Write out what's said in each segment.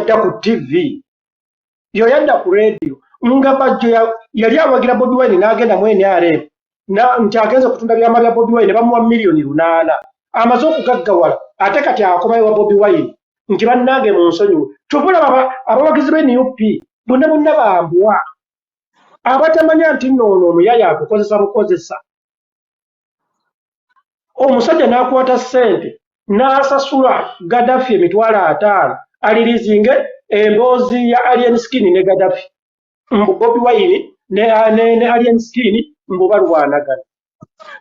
Yadda ku TV, yoyo adda ku radio, nga Bajjo yali awagira Bobi Wine n'agenda mu NRM nti agenze kutunda byama bya Bobi Wine, bamuwa miliyoni 8. Amaze okugaggawala, ate kati akomayo wa Bobi Wine nti bannange mu nsonyiwe. Kyova abawagizi b'e NUP bonna bonna bambwa abatamanya nti nno ono omuyaya akukozesa bukozesa. Omusajja n'akwata ssente n'asasula Gaddafi 50,000 alirizinge emboozi ya Alien Skin ne Gaddafi, mbu Bobi Wine ne Alien Skin mbu balwanagana.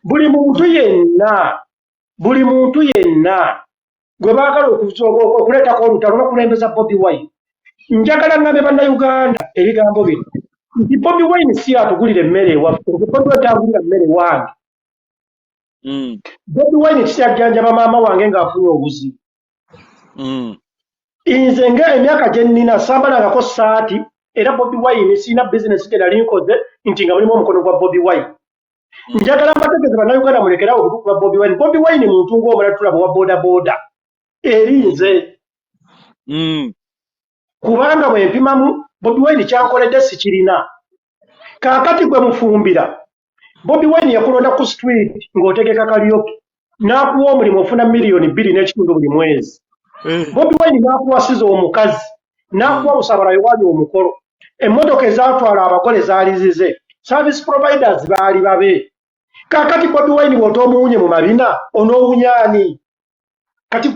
Buli muntu yenna, buli muntu yenna gwe baagala okuleetako olutalo bakulembeza Bobi Wine. Njagala ngambe Bannayuganda ebigambo bino nti Bobi Wine si atugulira emmere ewaffe. Bobi Wine tagulira mmere wange. Bobi Wine kikyajjanjaba maama wange ng'afunye obuzibu. Nze nga emyaka gye nnina sambalangako saati, era Bobi Wine sirina bizinesi gye nali nkoze nti nga mulimu omukono gwa Bobi Wine. Njagala mbategeeze Bannayuganda, mulekerawo okutukuba Bobi Wine. Bobi Wine muntu ng'omulala, tulaba wa boda boda eri nze. Kubanga bwe mpimamu, Bobi Wine kyankoledde sikirina. Kaakati gwe mufumbira, Bobi Wine yakulonda ku street ng'otegeka karaoke, n'akuwa omulimu, ofuna miliyoni 2.5 buli mwezi. Bobi Wine n'akuwasiza omukazi, n'akuwa busabala wali omukolo, emmotoka ezatwala abagole zaali zize, service providers baali babe. Kaakati Bobi Wine bw'otoomuwunye mu mabina, onoowunya ani? Kati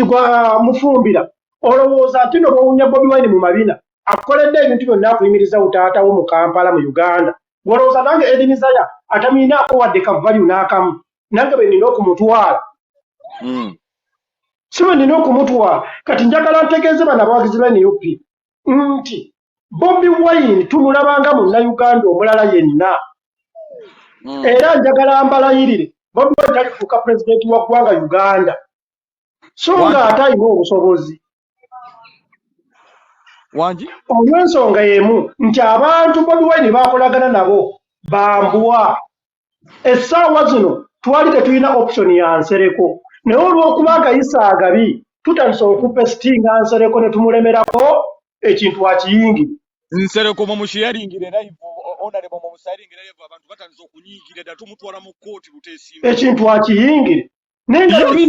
gwe mufumbira, olowooza nti no bw'owunya Bobi Wine mu mabina, akoledde ebintu byonna, akuyimirizawo taatawo mu Kampala, mu Uganda, olowooza nange Eddie Mezaya atamuyinaako wadde ka value n'akamu, nange bwe nina okumutwala? Si bwe nina okumutwala? Kati njagala ntegeeze bano abawagizi ba NUP nti Bobi Wine tumulabanga Munnayuganda omulala yenna. Era njagala mbalayirire, Bobi Wine talifuuka pulezidenti wa ggwanga Uganda, so nga ate alina obusobozi. Wangi. Olw'ensonga emu nti abantu Bobi Wine bakolagana nabo bambwa. Essaawa zino twali tetulina option ya Nsereko, naye olw'okuba agayisa agabi, tutandise okupesitinga Nsereko ne tumulemerako ekintu akiyingire. Nsereko mumusharingire live, honorable mumusharingire live. Abantu batandise okunyiigira ddala, tumutwala mu kkooti buteesimba. Ekintu akiyingire, naye nga luli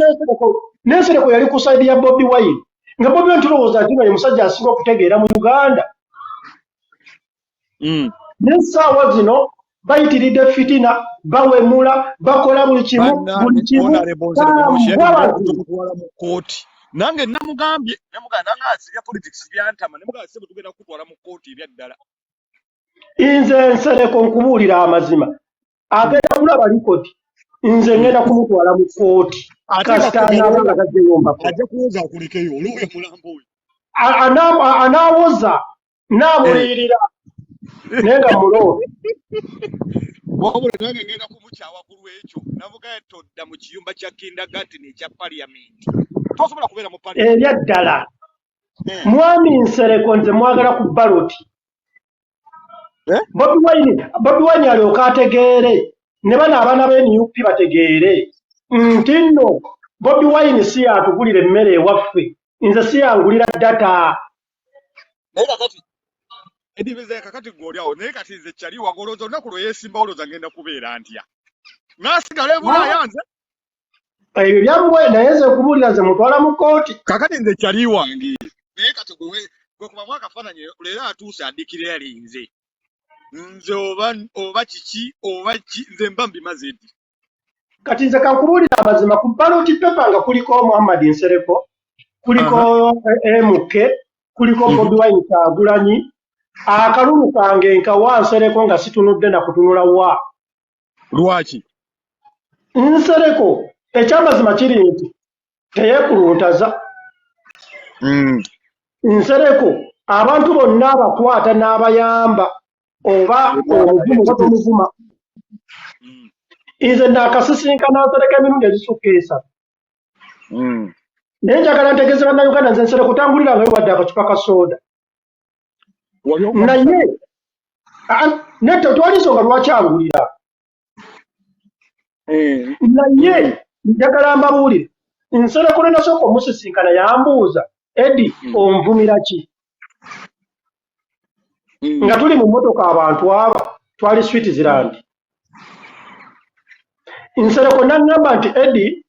n'Ensereko yali ku side ya Bobi Wine, nga Bobi Wine tulowooza nti ye musajja asinga okutegeera mu Uganda. N'essaawa zino bayitiridde fitina, bawemula, bakola buli kimu, buli kimu. Honorable Nsereko mumusharingire. Bambwa bazibu. Tumutwala mu kkooti. Nange namugambye, namugamba nange asibya politics byantama, nemugamba sebo tugenda kukutwala mu kkooti ebyaddala. Nze Nsereko nkubuulira amazima, agenda kulaba record. Nze ngenda kumutwala mu kkooti. Ate nga kasita anaaba nga tazzeeyo mpapula. Ajja kuwoza akulekeyo olwoyo mulambo oyo. Anaawoza naamuliyirira, naye nga muloobe. Wabula nange ngenda kumukyawa ku lwekyo. Navugayo todda mu kiyumba kya kindergarten ekya parliament, tosobola kubeera mu parliament. Erya ddala. Mwami Nsereko nze mwagala ku ballot. Eh? Bobi Wine, Bobi Wine alyoke ategeere, ne bano abaana ba NUP bategeere nti nno Bobi Wine si yatugulira emmere ewaffe, nze si yangulira data. Naye kakati Eddie Mezaya, kakati gwe oli awo, naye kati nze kyali wagolooza olunaku lwe yeesimbawo, olowooza ngenda kubeera ntya? Naasigala e Bulaaya nze? Ebyo byamuwe, naye nze nkubuulira, nze mutwala mu kkooti. Kakati nze kyali wange, naye kati gwe kubamu akafaananyi leero atuuse addikira yalinze nze oba kiki oba ki, nze mba mbimaze ddi? Kati nze kankubuulira amazima, ku ballot paper nga kuliko Muhammad Nsereko, kuliko MK, kuliko Bobi Wine Kyagulanyi, akalulu kange nkawa Nsereko nga situnudde na kutunula wa. Lwaki? Nsereko ekyamazima kiri nti teyeekuluntaza. Nsereko abantu bonna abakwata n'abayamba, oba omuvuma oba tomuvuma. Nze naakasisinkana Nsereko emirundi egisukka 3. Naye njagala ntegeeze Bannayuganda, nze Nsereko tangulirangayo wadde akacupa ka sooda. Wali ogwa Naye nedda, twali nsonga lwaki angulira. Naye njagala mbabuulire, Nsereko lwe nasooka omusisinkana yambuuza Eddy, onvumira ki? Nga tuli mu mmotoka abantu aba twali Switzerland. Nsereko n'aŋŋamba nti, "Eddy,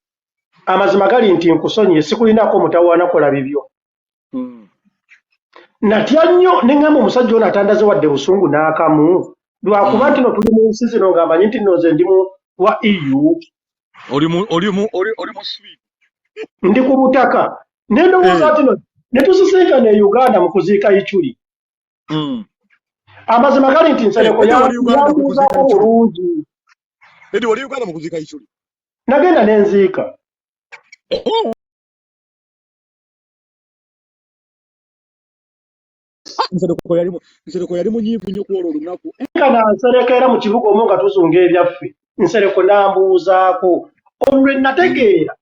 amazima gali nti nkusonyiye, sikulinako mutawaana, kola bibyo." Natya nnyo ne ŋŋamba, omusajja ono atandaze wadde busungu n'akamu, lwakuba nti no tuli mu nsi zino nga mmanyi nti nno nze ndi mu wa EU. Oli mu Sweden. Ndi ku butaka ne ndowooza nti no ne tusisinkana e Uganda mu kuziika Ichuli. Amazima gali nti Nsereko Eddy, wali Uganda mu kuziika yambuuzaako Ichuli? bulungi. Eddy, wali Uganda mu kuziika Ichuli? Nagenda ne nziika. Oh. Ah, Nsereko yali munyiivu nnyo ku olwo olunaku. Nga na Nsereko era mu kibuga omwo nga tuzunga ebyaffe, Nsereko n'ambuuzaako. Olwo lwe nategeera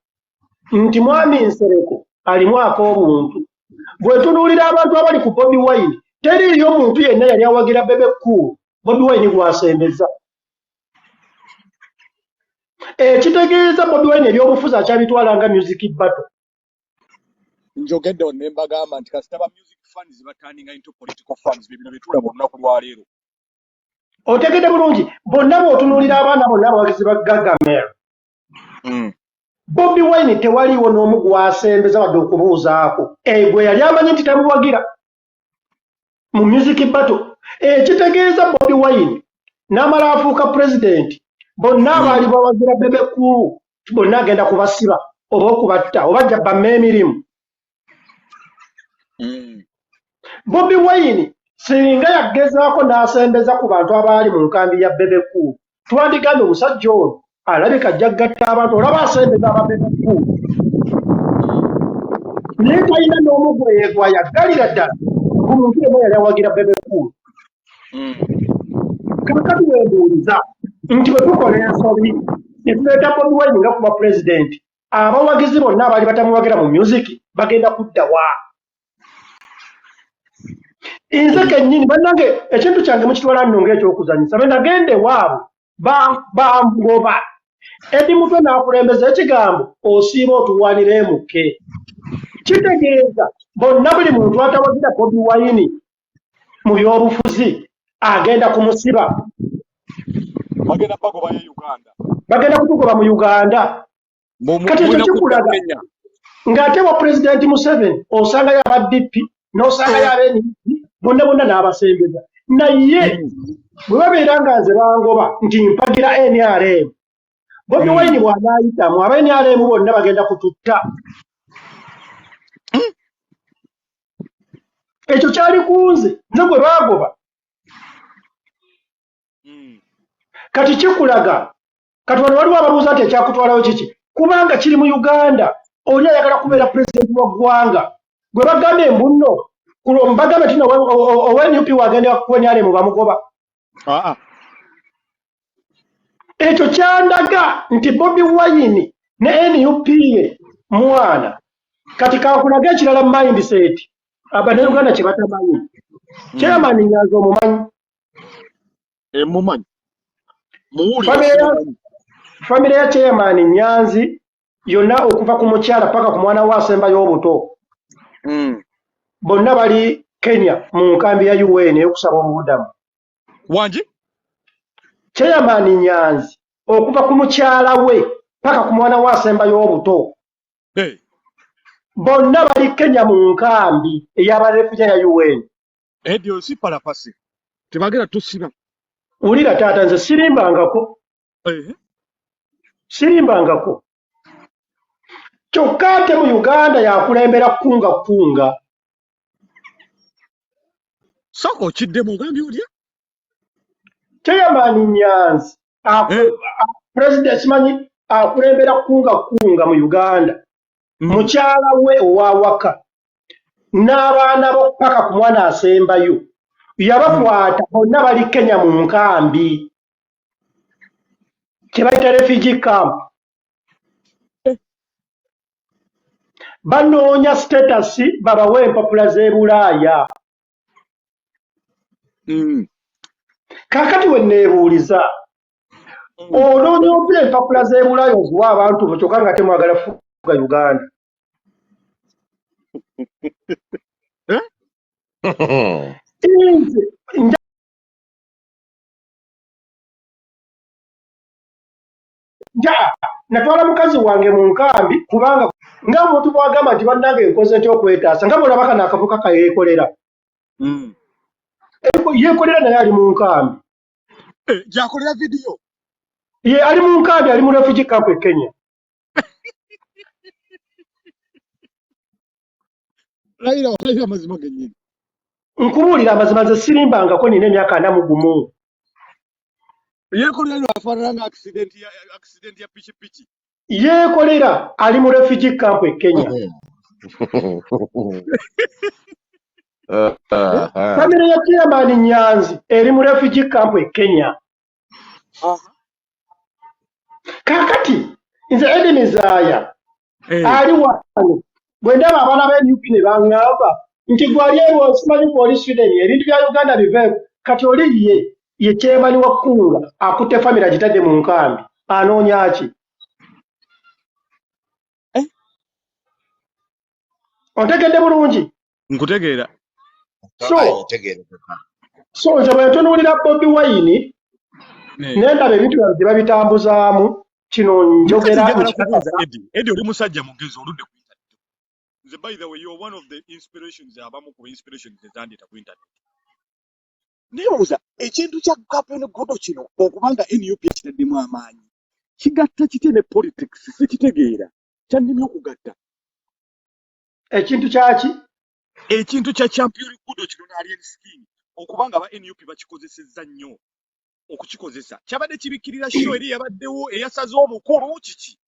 nti mwami Nsereko alimu ak'obuntu. Bwe tunuulira abantu abali ku Bobi Wine, teriiyo muntu yenna yali awagira Bebe Cool Bobi Wine gw'asembeza, ekitegeeza Bobi Wine ebyobufuzi akyabitwala nga music battle. Njogedde ne mbagamba nti kasita ba music fans baturninga into political fans, bye bino bye tulaba olunaku lwaleero. Otegedde bulungi. Bonna bw'otunuulira abaana bonna abawagizi ba Gagamel, Bobi Wine tewaliiwo n'omu gw'asembeza wadde okubuuzaako gwe yali amanyi nti tamuwagira mu music battle, ekitegeeza Bobi Wine n'amala afuuka pulezidenti, bonna abaali bawagira Bebe Cool bonna agenda kubasiba oba okubatta oba ajja bamma emirimu. Bobi Wine singa yagezaako n'asembeza ku bantu abaali mu nkambi ya Bebe Cool, twandigambye omusajja ono alabika ajja kugatta abantu, olaba asembeza aba Bebe Cool, naye talina n'omu gwe yaggalira ddala ku muntu yenna yali awagira Bebe Cool. Kaakati weebuuliza nti bwe tukola ensobi ne tuleeta Bobi Wine nga kuba pulezidenti, abawagizi bonna abaali batamuwagira mu music bagenda kudda wa? Nze kennyini, bannange, ekintu kyange mukitwala nno ng'ekyokuzanyisa. Bwe nagenda ewaabwe bangoba. Eddy Mutwe n'akulembeza ekigambo, "Osiiba otuwanira emuke." Kitegeeza bonna, buli muntu atawagira Bobi Wine mu byobufuzi agenda kumusiba. Bagenda bagobayo Uganda. Bagenda kutugoba mu Uganda. Kati ekyo Mulina kudda kikulaga Kenya. ng'ate wa Pulezidenti Museveni osangayo aba DP n'osangayo aba NUP, bonna bonna n'abasembeza. Naye bwe babeera nga nze bangoba nti mpagira NRM, Bobi Wine bw'anaayitamu, aba NRM bonna bagenda kututta. Ekyo kyali ku nze, nze gwe baagoba. Kati kikulaga kati wano waliwo ababuuza nti ekyakutwalayo kiki? Kubanga kiri mu Uganda, oli ayagala kubeera pulezidenti wa ggwanga gwe bagambye mbunno bagambe nti owa NUP wagenda ku NRM bamugoba. Ah, ah. Ekyo kyandaga nti Bobi Wine ne NUP ye mwana. Kati kankulaga ekirala, mindset Abannayuganda kye batamanyi. Chairman Nyanzi omumanyi? Emumanyi, muwulire. Famire famire ya Chairman Nyanzi yonna, okuva ku mukyala paka ku mwana we asembayo obuto, bonna bali Kenya mu nkambi ya UN ey'okusaba obubudamu. Wangi? Chairman Nyanzi, okuva ku mukyala we paka ku mwana we asembayo obuto, Hey. bonna bali Kenya mu nkambi ey'abarefugee ya UN. Ebyo si palapasi, tebagenda tusiba. Wulira taata, nze sirimbangako. Sirimbangako. Kyokka ate mu Uganda yakulembera kunga kunga. Sooka okiddemu, ogambye otya? Chairman Nyanzi, president simanyi akulembera kunga kunga mu Uganda. Mukyala we owawaka n'abaana bo paka ku mwana asembayo yabakwata, bonna bali Kenya mu nkambi kye bayita refugee camp. Banoonya status babawe empapula z'e Bulaaya. Kaakati we neebuuliza, onoonya otya empapula z'e Bulaaya oziwa abantu bo, kyokka nga temwagala fuga Uganda? Eh? Nze nja natwala mukazi wange mu nkambi, kubanga nga omuntu bw'agamba nti bannange nkoze ntya okwetaasa, nga bw'olaba kano akavuka kayeekolera. Yeekolera naye ali mu nkambi. Eh, gyakolera vidiyo. Ye ali mu nkambi, ali mu refugee camp e Kenya. Layira walayira amazima gennyini. Nkubuulira amazima, nze sirimbangako, nina emyaka 41. Yeekolera afaanana nga accident ya pikipiki. Yeekolera ali mu refugee camp e Kenya. Famire ya chairman Nyanzi eri mu refugee camp e Kenya. Kaakati nze Eddie Mizaaya ali wano, bwe ndaba abaana ba NUP ne baŋŋamba nti gwali ewo simanyi gw'oli Sweden, ebintu bya Uganda biveeko. Kati oli ye chairman wa Kunga akutte famire agitadde mu nkambi, anoonya ki? Ontegedde bulungi? Nkutegeera. So nze bwe ntunuulira Bobi Wine ne ndaba ebintu byabwe gye babitambuzaamu, kino njogera. Eddie, oli musajja mugezi, oludde ku internet. Nze, by the way, you're one of the inspirations, abamu ku inspirations ezandeeta ku internet. Neebuuza ekintu kya Champion Gudo kino, okubanga NUP ekitaddemu amaanyi, kigatta kitya ne politics? Sikitegeera, kyannimye okugatta. Ekintu kyaki? Ekintu kya Champion Gudo kino ne Alien Skin, okubanga aba NUP bakikozesezza nnyo okukikozesa. Kyabadde kibikkirira show eri yabaddewo eyasaze omukulu kiki?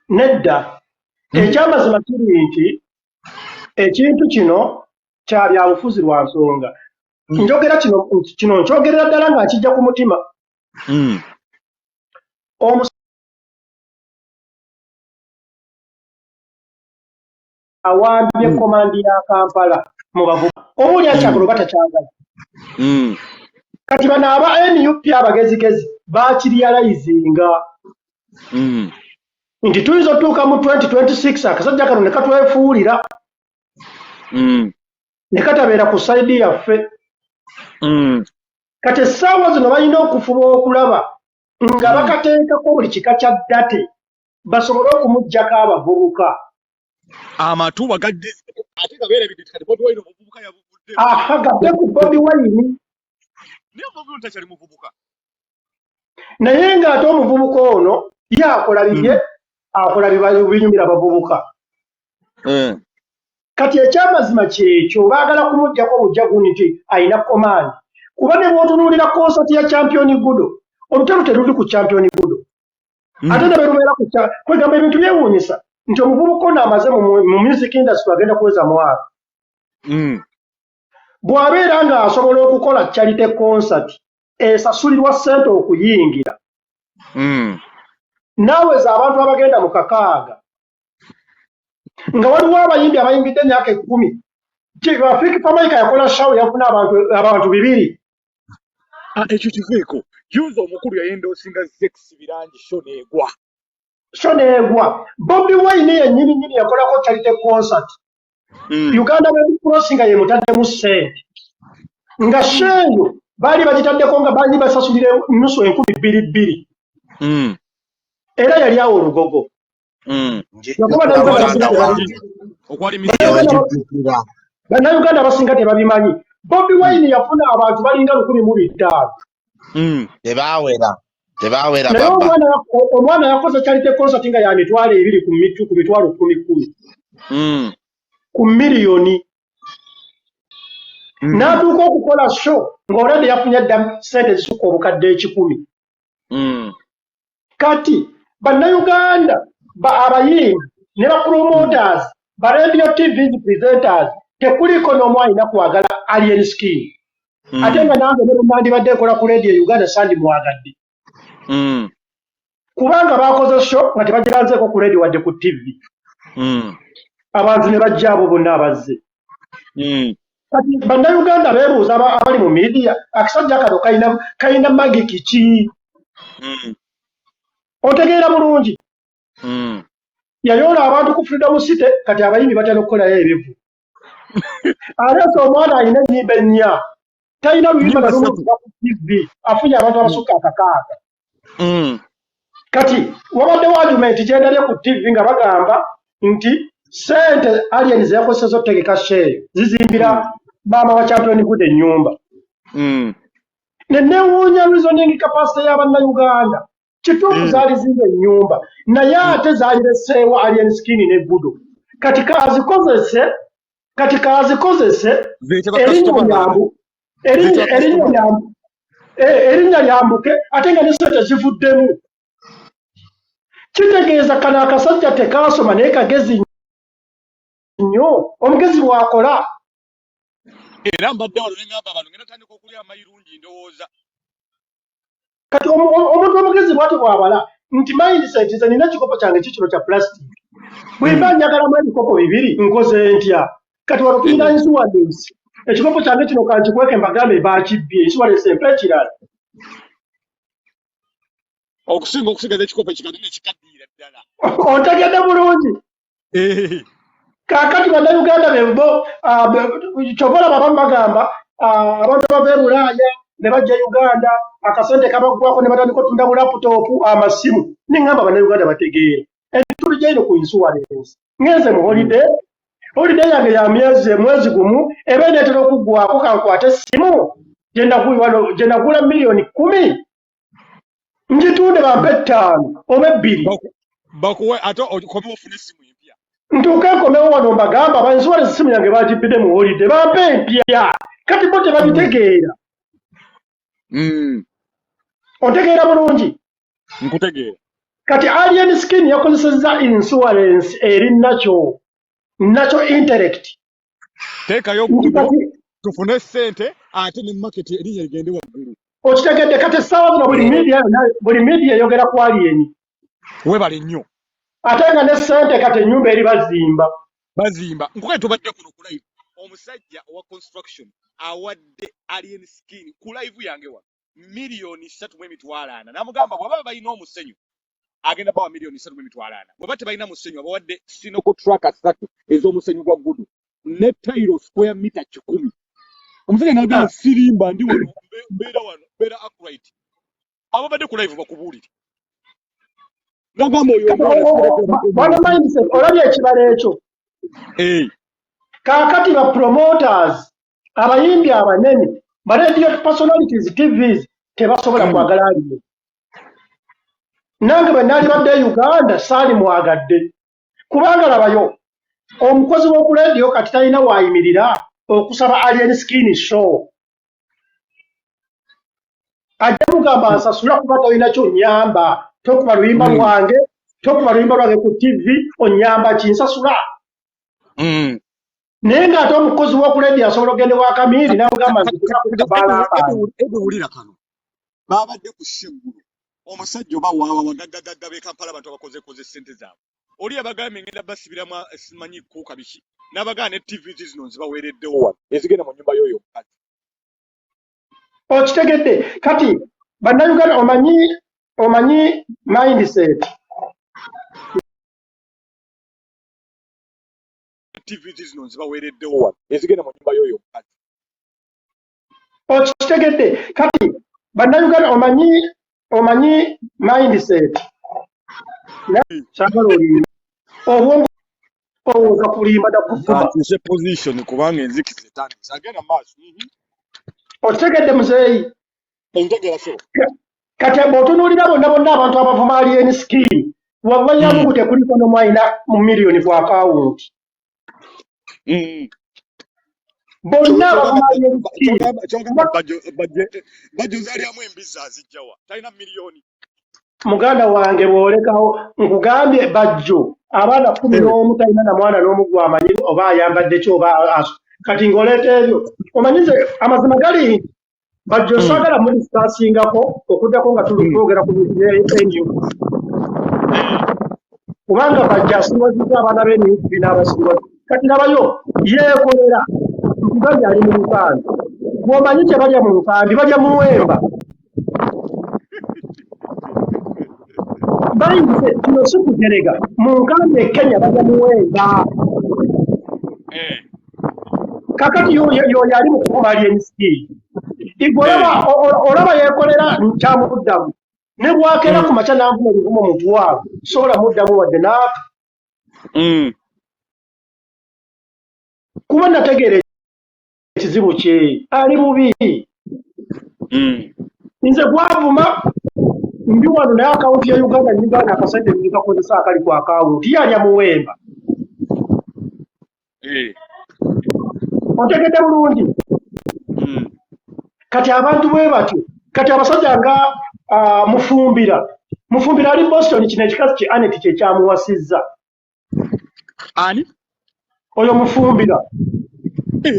Nedda, ekyamazima kiri nti ekintu kino kya byabufuzi lwa nsonga. Njogera kino, kino nkyogerera ddala nga nkijja ku mutima. Awambye command ya Kampala mu bavubuka, oba oli akyagala oba takyagala. Kati bano aba NUP abagezigezi bakirealizinga nti tuyinza otuuka mu 2026 akasajja kano ne katwefuulira ne katabeera ku side yaffe. Kati essaawa zino balina okufuba okulaba nga bakateekako buli kika kya date basobole okumuggyako abavubuka. Amatu bagadde ate nga beerabidde kati Bobi Wine omuvubuka yabuvudde. Aha, gadde ku Bobi Wine. Naye Bobi Wine takyali muvubuka. Naye ng'ate omuvubuka ono ye akola bibye, akola binyumira abavubuka. Kati ekyamazima kyekyo, baagala kumuggyako bujja gundi nti alina command, kuba ne bw'otunuulira concert ya Champion Gudo, olutalo teruli ku Champion Gudo. Ate ne berubeera ku kwegamba ebintu byewuunyisa nti omuvubuka ono amaze mu music industry agenda kuweza mwaka. Bw'abeera ng'asobola okukola charity concert esasulirwa ssente okuyingira, naaweza abantu abagenda mu 6,000, nga waliwo abayimbi abayingidde emyaka 10. Rafiki Fameica yakola show, yafuna abantu 2. Ekyo kiveeko. Juzi omukulu yayendoosinga Zex Birangi, show n'egwa. Show n'egwa. Bobi Wine yennyini nnyini yakolako charity concert, Uganda Red Cross nga yemutaddemu ssente, nga show eyo baali bagitaddeko nga baali basasulira nusu 2,000. Era yali awo olugogo. Bannayuganda abasinga tebabimanyi, Bobi Wine yafuna abantu balinga 1,500. Tebawera, tebawera. Naye omwana yakoze charity concert nga ya 20,000 ku mitwalo kumi kumi, ku miliyoni. N'atuuka okukola show ng'olwedde yafunye dda ssente ezisukka 100,000. Kati bannayuganda abayimbi ne ba promoters, ba radio, TVs presenters, tekuliko n'omu alina kwagala Alien Skin. Ate nga nange ne bwe nandibadde nkola ku radio e Uganda, sandimwagadde, kubanga bakoze show nga tebagiranzeeko ku radio wadde ku TV, abantu ne bajja abo bonna abazze. Kati bannayuganda beebuuza abali mu media, akasajja kano kalina magic ki? Otegeera bulungi? Yayoola abantu ku Freedom City, kati abayimbi batera okukolayo ebivu. Aleese omwana alina ennyimba 4, talina luyimba Nnyimba na lumu 3. luva ku TV, afunye abantu abasukka 6. Kati wabaddewo argument gye ndabye ku TV nga bagamba nti ssente Alien ze yakozesezza okutegeka show eyo zizimbira maama wa Champion Good ennyumba. Ne neewuunya reasoning capacity y'Abannayuganda. Kituufu zaali zimba ennyumba, naye ate zaalireseewo Alien Skin ne Gudo. Kati kaazikozese Zireete erinnya bakasitoma balala. lyambu, erinnya Zireete erinnya bakasitoma balala. lyambu, erinnya lyambuke ate nga ne ssente zivuddemu. Kitegeeza kano akasajja tekaasoma naye kagezi nnyo, omugezi bw'akola. Era mbadde wano ne ŋŋamba abantu ngenda tandika okulya amayirungi ndowooza. Kati omuntu omugezi bw'atyo bw'abala nti mindset nze nina ekikopo kyange kikino kya plastic. Bwe mba njagalamu ebikopo 2 nkoze ntya? Kati wano tulina insurance. Ekikopo kyange kino kankikweke mbagambe baakibbye, insurance empa ekirala. Okusinga okusigaza ekikopo ekikadde ne kikaddiira ddala. Ontegedde bulungi. Kaakati Bannayuganda be bo, ky'ova olaba abamu bagamba, abantu abava e Bulaaya ne bajja Uganda, akasente kabaggwako ne batandika okutunda bu laptop, amasimu. Ne ŋŋamba Bannayuganda bategeere. Ebituli gy'eno ku insurance. Ngenze mu holiday, holiday yange ya mwezi gumu, eba eneetera okuggwako kankwate essimu gye nagula miliyoni 10, ngitunde bampe 5 oba 2. Bakuwe ate okomewo ofune essimu empya. Ntuuke nkomewo wano mbagamba aba insurance essimu yange bagibbidde mu holiday, bampe empya. Kati bo tebabitegeera. Otegeera bulungi? Nkutegeera. Kati Alien Skin yakozesezza insurance eri nakyo intellect. Teekayo Nti gudo, kati tufune ssente ate ne market erinnya ligende waggulu. Okitegedde kati essaawa zino buli media yonna, buli media eyogera ku Alien. Weebale nnyo. Ate nga ne ssente kati ennyumba eri bazimba. Bazimba. Nkukaye tubadde kuno ku live. Omusajja owa construction awadde Alien Skin ku live yange wano miliyoni 3 mu emitwalo 40. N'amugamba bw'ababa balina omusenyu agenda bawa miliyoni 3 mu emitwalo 40. Bw'aba tebalina musenyu abawadde Sinoco truck 3 ez'omusenyu gwa Gudu ne tayiro square meter 100. Omusajja n'agamba sirimba ndi wano mbeera wano mbeera accurate. Ababadde ku live bakubuulire. N'agamba oyo Kati omwana sireka bwana mindset olabye ekibalo ekyo. Kaakati ba promoters, abayimbi abanene, ba radio personalities, TVs tebasobola kwagala Alien. Nange bwe naalibadde e Uganda saali mwagadde. Kubanga labayo omukozi w'oku radio kati talina waayimirira okusaba Alien Skin show. Ajja mugamba nsasula kuba tolina ky'onnyamba, tokuba luyimba lwange, tokuba luyimba lwange ku TV, onnyamba ki nsasula. Naye ng'ate omukozi w'oku radio asobola okugenda ewa Kamiiri n'amugamba nti Edi wulira kano. Babadde ku show eggulo. Omusajja oba waawa wagaggagagga b'e Kampala abantu abakozekoze ssente zaabwe. Oli yabagambye ngenda basibiramu simanyi kuuka biki. N'abagamba ne TV zino nzibaweereddewo wano ezigenda mu nnyumba y'oyo omukazi. Okitegedde kati Bannayuganda omanyi mindset. TV zino nzibaweereddewo wano ezigenda mu nnyumba y'oyo omukazi. Okitegedde kati Bannayuganda omanyi mindset. Kyagala olimba obwongo olowooza kulimba na kuvuma. Kankyuse position kubanga enzikiza etandise. Agenda mu maaso. Okitegedde muzeeyi? Ntegeera so. Kati bw'otunuulira bonna bonna abantu abavuma Alien Skin, wallahi ya Mungu tekuliko n'omu alina mu miliyoni ku akawunti. Bonna abavuma Alien Skin. Kyogamba Bajjo zaalyamu embizzi azijjawa talina miliyoni. Muganda wange bw'olekawo nkugambye Bajjo abaana 11 talina na mwana n'omu gw'amanyi oba ayambadde ki oba kati ng'oleeta ebyo omanyi nze amazima gali nti Bajjo saagala mudiscussingako okuddako nga tuli twogera ku bintu bya NUP. Kubanga Bajjo asiwazizza abaana ba NUP n'abasiwazi. Kati labayo yeekolera nkugambye ali mu nkambi. Bw'omanyi kye balya mu nkambi balya muwemba. Bayinze kino si kujerega mu nkambi e Kenya balya muwemba. Kakati yoyo ali mu kuvuma Alien Skin. Igwe olaba yeekolera nkyamuddamu. Ne bw'akeera ku makya n'anvuma ebivumo mutwalo, sobola muddamu wadde n'aka. Kuba nategeera ekizibu kye, ali bubi. Nze gwavuma ndi wano naye akawunti ya Uganda Uganda akasente nkakozesa akali ku akawunti yalya muwemba. Otegedde bulungi. Kati abantu bwe batyo, kati abasajja nga Mufumbira. Mufumbira ali Boston, kino ekikazi kye Anet kye kyamuwasizza. Ani? Oyo Mufumbira.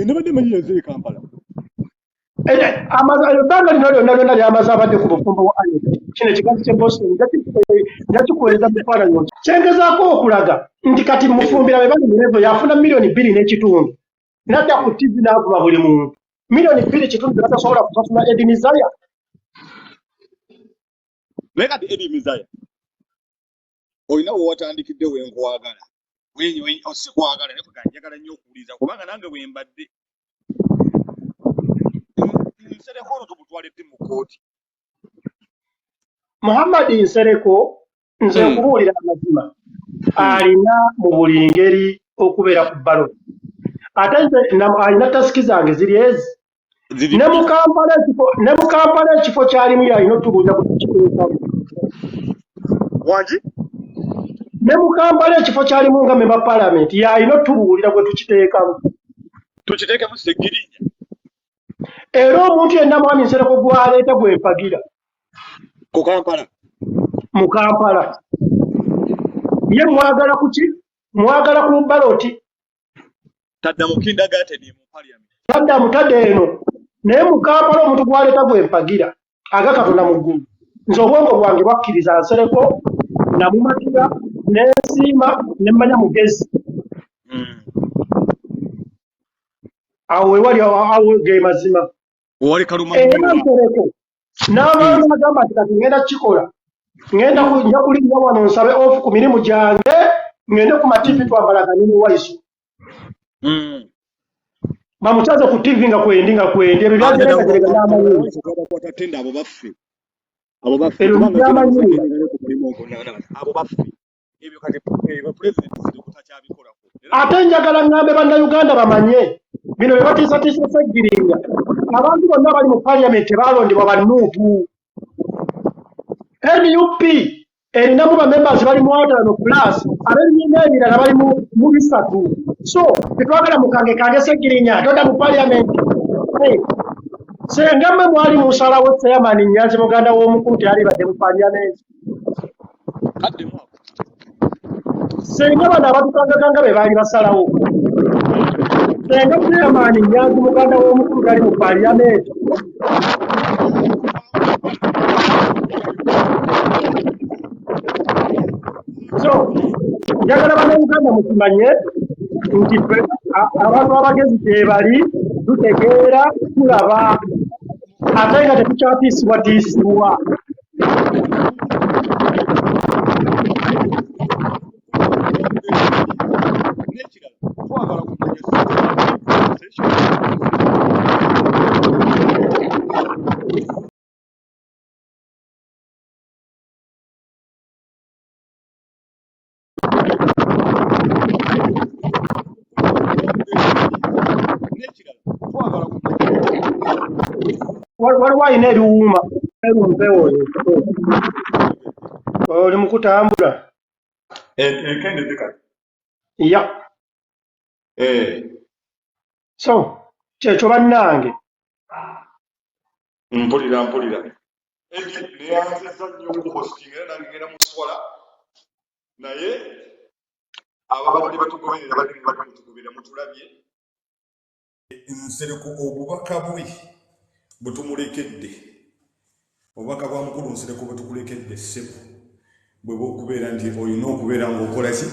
Nabadde manyi yaze e Kampala. Ebbanga lino lyonna lyonna lyamaze abadde ku bufumbo bwa Anet. Kino ekikazi kye Boston njakikuweereza mu bifaananyi. Kyengezaako okulaga nti kati Mufumbira bwe bali mu level yafuna 2.5 million. N'adda ku TV n'avuma buli muntu. 2.5 million batasobola kusasula Eddie Mizaya. Naye kati Eddie Mizaya olina we watandikidde we nkwagala. Si kwagala naye kwegamba njagala nnyo okuwuliriza kubanga nange bwe mbadde. Nsereko olwo tumutwalidde mu kkooti. Muhammad Nsereko nze nkubuulira amazima alina mu buli ngeri okubeera ku ballot. Ate nze alina tasiki zange ziri ezi. Ne mu Kampala ekifo kyalimu yalina otubuuza ku kiteekamu. Wangi? Ne mu Kampala ekifo kyalimu nga member parliament yalina otubuulira gwe tukiteekamu. Tukiteekemu Ssegirinya. Era omuntu yenna Mwami Nsereko gw'aleeta gwe mpagira. Ku Kampala? Mu Kampala. Ye mwagala ku ki? Mwagala ku baloti. Tadda mu kindergarten mu parliament. Tadda mu tadda eno. Naye mu Kampala omuntu gw'aleeta gwe mpagira aga Katonda mu ggulu. Nze obwongo bwange bwakkiriza Nsereko, namumatira, ne nsiima, ne mmanya mugezi. Awo we wali awo ge mazima. Wali Kaluma Era Nsereko n'abaana agamba nti kati ngenda kukikola. Ngenda nja kulinnya wano nsabe off ku mirimu gyange, ngende ku ma TV twambalagane ne Waiso. Bamukyaze ku TV nga kwendi nga kwendi ebyo byagerekagereka n'amanyi. Bakwata tenda abo baffe. Abo baffe. Ebyo by'amanyi. Abo baffe. Ebyo kati president Nsereko takyabikolako. Ate njagala ngambe bannayuganda bamanye bino bye batiisatiisa Ssegirinya. Abantu bonna abali mu parliament tebalondebwa ba NUP. NUP erinamu ba members bali mu 50 plus, ab'ebibiina ebirala bali mu 3. So tetwagala mukange kange Ssegirinya todda mu parliament. Senga mmwe mwali musalawo chairman Nyanzi muganda w'omukulu teyalibadde mu parliament. Senga bano abatukangakanga be baali basalawo. Senga chairman Nyanzi muganda w'omukulu tali mu parliament. So njagala bannayuganda mukimanye nti abantu abagezi gye bali, tutegeera, tulaba, ate nga tetukyatiisibwatiisibwa. Waliwo alina ebiwuuma mpewo oli mu kutambula. Ya. So kyekyo bannange. Mpulira mpulira. Neyanziza nnyo okuhostinga era nange ngenda muswala naye ababadde batugoberera badde mubadde mutugoberera mutulabye. Nsereko obubaka bwe bwe tumulekedde, obubaka bwa mukulu Nsereko bwe tukulekedde ssebo bwe bw'okubeera nti olina okubeera ng'okola ki?